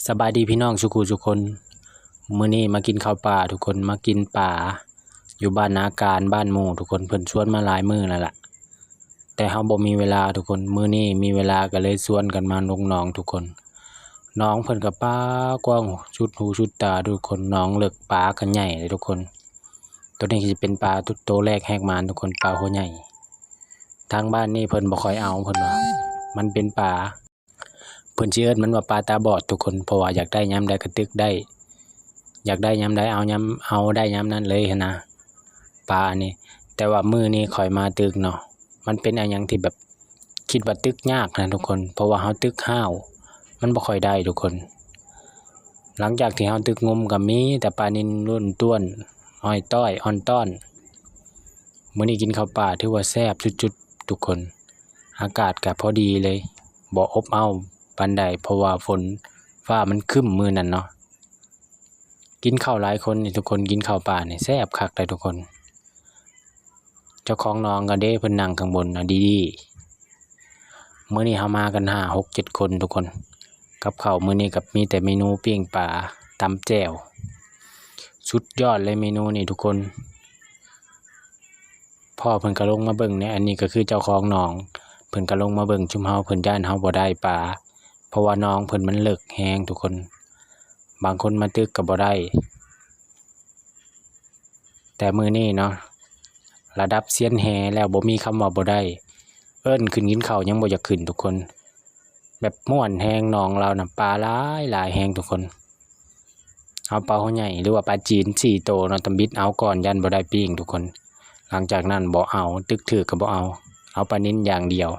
ສະບາຍດີພີ່ນ້ອງສູ່ຄູ່ສູ່ຄົນ, ມື້ນີ້ມາກິນເຂົ້າປ່າທຸກຄົນ, ມາກິນປາຢູ່ບ້ານນາການ ບ້ານໝູ່ທຸກຄົນ, ເພິ່ນຊວນມາຫຼາຍມື້ແລ້ວລະ ແຕ່ເຮົາບໍ່ມີເວລາທຸກຄົນ, ມື້ນີ້ມີເວລາກໍເລີຍຊວນກັນມາລົງໜອງທຸກຄົນ. ໜອງເພິ່ນກໍປາກວ້າງສຸດຫູສຸດຕາທຸກຄົນ, ໜອງເລິກ ປາກໍໃຫຍ່ເດ້ທຸກຄົນ. ໂຕນີ້ກໍຈະເປັນປາໂຕແລກແຮກມານທຸກຄົນ, ປາຫົວໃຫຍ່. ທາງບ້ານນີ້ເພິ່ນບໍ່ຄ່ອຍເອົາ, ເພິ່ນວ່າມັນເປັນປາ ເພິ່ນຊິເອີ້ນມັນວ່າປາຕາບອດທຸກຄົນ, ເພາະວ່າຢາກໄດ້ຍາມໃດກໍຕຶກໄດ້, ຢາກໄດ້ຍາມໃດເອົາຍາມ ເອົາໄດ້ຍາມນັ້ນເລີຍຫັ້ນນະ ປານີ້. ແຕ່ວ່າມື້ນີ້ຂ້ອຍມາຕຶກເນາະ, ມັນເປັນອີ່ຫຍັງທີ່ແບບຄິດວ່າຕຶກຍາກນະທຸກຄົນ, ເພາະວ່າເຮົາຕຶກຫ້າວ ມັນບໍ່ຄ່ອຍໄດ້ທຸກຄົນ. ຫຼັງຈາກທີ່ເຮົາຕຶກງຸມກໍມີແຕ່ປານິນລ້ວນຕ້ວນ ອ້ອຍຕ້ອຍ ອ່ອນຕ້ອນ. ມື້ນີ້ກິນເຂົ້າປ່າຖືວ່າແຊບສຸດໆທຸກຄົນ. ອາກາດກະພໍດີເລີຍ, ບໍ່ອົບເອົ້າປານໃດ ເພາະວ່າຝົນຟ້າມັນຄຶ້ມມື້ນັ້ນເນາະ. ກິນເຂົ້າຫຼາຍຄົນນີ້ທຸກຄົນ, ກິນເຂົ້າປ່ານີ້ແຊບຄັກໄດ໋ທຸກຄົນ. ເຈົ້າຂອງໜອງກໍເດ້ ເພິ່ນນັ່ງຂ້າງບົນນະ ດີໆ. ມື້ນີ້ເຮົາມາກັນຫ້າ ຫົກ ເຈັດຄົນທຸກຄົນ. ກັບເຂົ້າມື້ນີ້ກໍມີແຕ່ເມນູປີ້ງປາ ຕຳແຈ່ວ ສຸດຍອດເລີຍເມນູນີ້ທຸກຄົນ. ພໍ່ເພິ່ນກໍລົງມາເບິ່ງແດ່, ອັນນີ້ກໍຄືເຈົ້າຂອງໜອງ ເພິ່ນກໍລົງມາເບິ່ງຊຸມເຮົາ, ເພິ່ນຢ້ານເຮົາບໍ່ໄດ້ປາ ເພາະວ່າໜອງເພິ່ນມັນເລິກແຮງທຸກຄົນ, ບາງຄົນມາຕຶກກໍບໍ່ໄດ້. ແຕ່ມື້ນີ້ເນາະ ລະດັບຊຽນແຫແລ້ວ ບໍ່ມີຄຳວ່າບໍ່ໄດ້, ເອີ້ນຂຶ້ນກິນເຂົ້າຍັງບໍ່ຢາກຂຶ້ນທຸກຄົນ. ແບບມ່ວນແຮງ, ໜອງລາວນະປາຫຼາຍ ຫຼາຍແຮງທຸກຄົນ. ເອົາປາຫົວໃຫຍ່ ຫຼືວ່າປາຈີນສີ່ໂຕເນາະ, ຕຳບິດເອົາກ່ອນ ຢ້ານບໍ່ໄດ້ປີ້ງທຸກຄົນ. ຫຼັງຈາກນັ້ນບໍ່ເອົາ, ຕຶກຖືກກໍບໍ່ເອົາ, ເອົາປານິນຢ່າງດຽວ.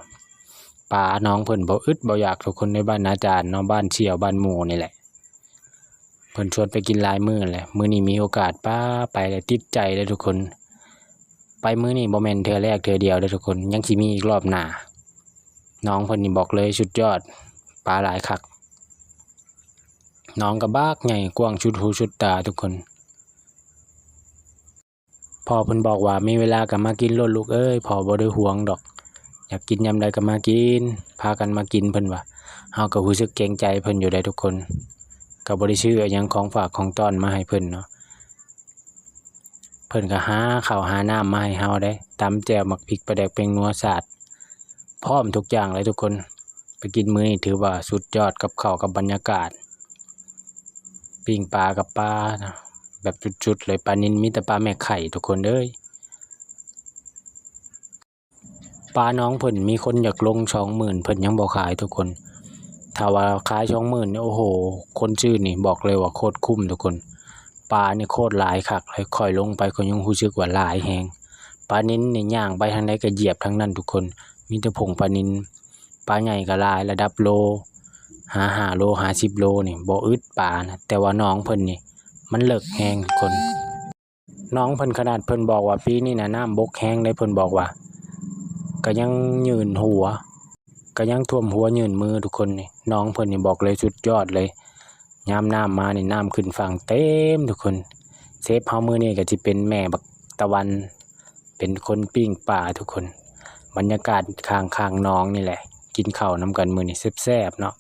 ປາໜອງເພິ່ນບໍ່ອຶດບໍ່ຢາກທຸກຄົນ, ໃນບ້ານນາຈານເນາະ, ບ້ານສ່ຽວ ບ້ານໝູ່ນີ້ແຫຼະ. ເພິ່ນຊວນໄປກິນຫຼາຍມື້ແຫຼະ, ມື້ນີ້ມີໂອກາດ ປາ ໄປແລ້ວຕິດໃຈເດ້ທຸກຄົນ. ໄປມື້ນີ້ບໍ່ແມ່ນເທື່ອແລກເທື່ອດຽວເດ້ທຸກຄົນ, ຍັງຊິມີອີກລອບໜ້າ. ໜອງເພິ່ນນີ້ບອກເລີຍສຸດຍອດ, ປາຫຼາຍຄັກ. ໜອງກະບັກໃຫຍ່ ກວ້າງສຸດຫູສຸດຕາທຸກຄົນ. ພໍ່ເພິ່ນບອກວ່າ ມີເວລາກໍມາກິນໂລດລູກເອີຍ, ພໍ່ບໍ່ໄດ້ຫວງດອກ, ຢາກກິນຍາມໃດກໍມາກິນ, ພາກັນມາກິນ ເພິ່ນວ່າ. ເຮົາກໍຮູ້ສຶກເກງໃຈເພິ່ນຢູ່ໃດ໋ທຸກຄົນ, ກໍບໍ່ໄດ້ຊື້ອີ່ຫຍັງຂອງຝາກຂອງຕ້ອນມາໃຫ້ເພິ່ນເນາະ. ເພິ່ນກໍຫາເຂົ້າຫານ້ຳມາໃຫ້ເຮົາເດ້, ຕຳແຈ່ວ ໝາກພິກ ປາແດກ ແປ້ງນົວ ສາດ ພ້ອມທຸກຢ່າງເລີຍທຸກຄົນ. ໄປກິນມື້ນີ້ຖືວ່າສຸດຍອດ ກັບເຂົ້າກັບບັນຍາກາດ, ປີ້ງປາກັບປານະ ແບບສຸດໆເລີຍ. ປານິນມີແຕ່ປາແມ່ໄຂ່ທຸກຄົນເອີຍ. ປາໜອງເພິ່ນມີຄົນຢາກລົງສອງໝື່ນ ເພິ່ນຍັງບໍ່ຂາຍທຸກຄົນ. ຖ້າວ່າຂາຍສອງໝື່ນນີ້ ໂອ້ໂຫ ຄົນຊື້ນີ້ບອກເລີຍວ່າໂຄດຄຸ້ມທຸກຄົນ. ປານີ້ໂຄດຫຼາຍຄັກເລີຍ, ຂ້ອຍລົງໄປຂ້ອຍຍັງຮູ້ສຶກວ່າຫຼາຍແຮງ. ປານິນນີ້ຍ່າງໄປທາງໃດກໍຢຽບທາງນັ້ນທຸກຄົນ, ມີແຕ່ຜົງປານິນ. ປາໃຫຍ່ກໍຫຼາຍ ລະດັບໂລ ຫາຫ້າໂລ ຫາສິບໂລນີ້ບໍ່ອຶດປານະ, ແຕ່ວ່າໜອງເພິ່ນນີ້ມັນເລິກແຮງທຸກຄົນ. ໜອງເພິ່ນ ຂະໜາດເພິ່ນບອກວ່າປີນີ້ນະນ້ຳບົກແຮງເດ້, ເພິ່ນບອກວ່າກໍຍັງຍື່ນຫົວ ກໍຍັງຖ້ວມຫົວຍື່ນມືທຸກຄົນ. ນີ້ໜອງເພິ່ນນີ້ບອກເລີຍສຸດຍອດເລີຍ, ຍາມນ້ຳມານີ້ນ້ຳຂຶ້ນຝັ່ງເຕັມທຸກຄົນ. ເຊຟເຮົາມື້ນີ້ກໍຊິເປັນແມ່ບັກຕາວັນ ເປັນຄົນປີ້ງປາທຸກຄົນ. ບັນຍາກາດຂ້າງໆໜອງນີ້ແຫຼະ, ກິນເຂົ້ານຳກັນມື້ນີ້ແຊບໆເນາະ.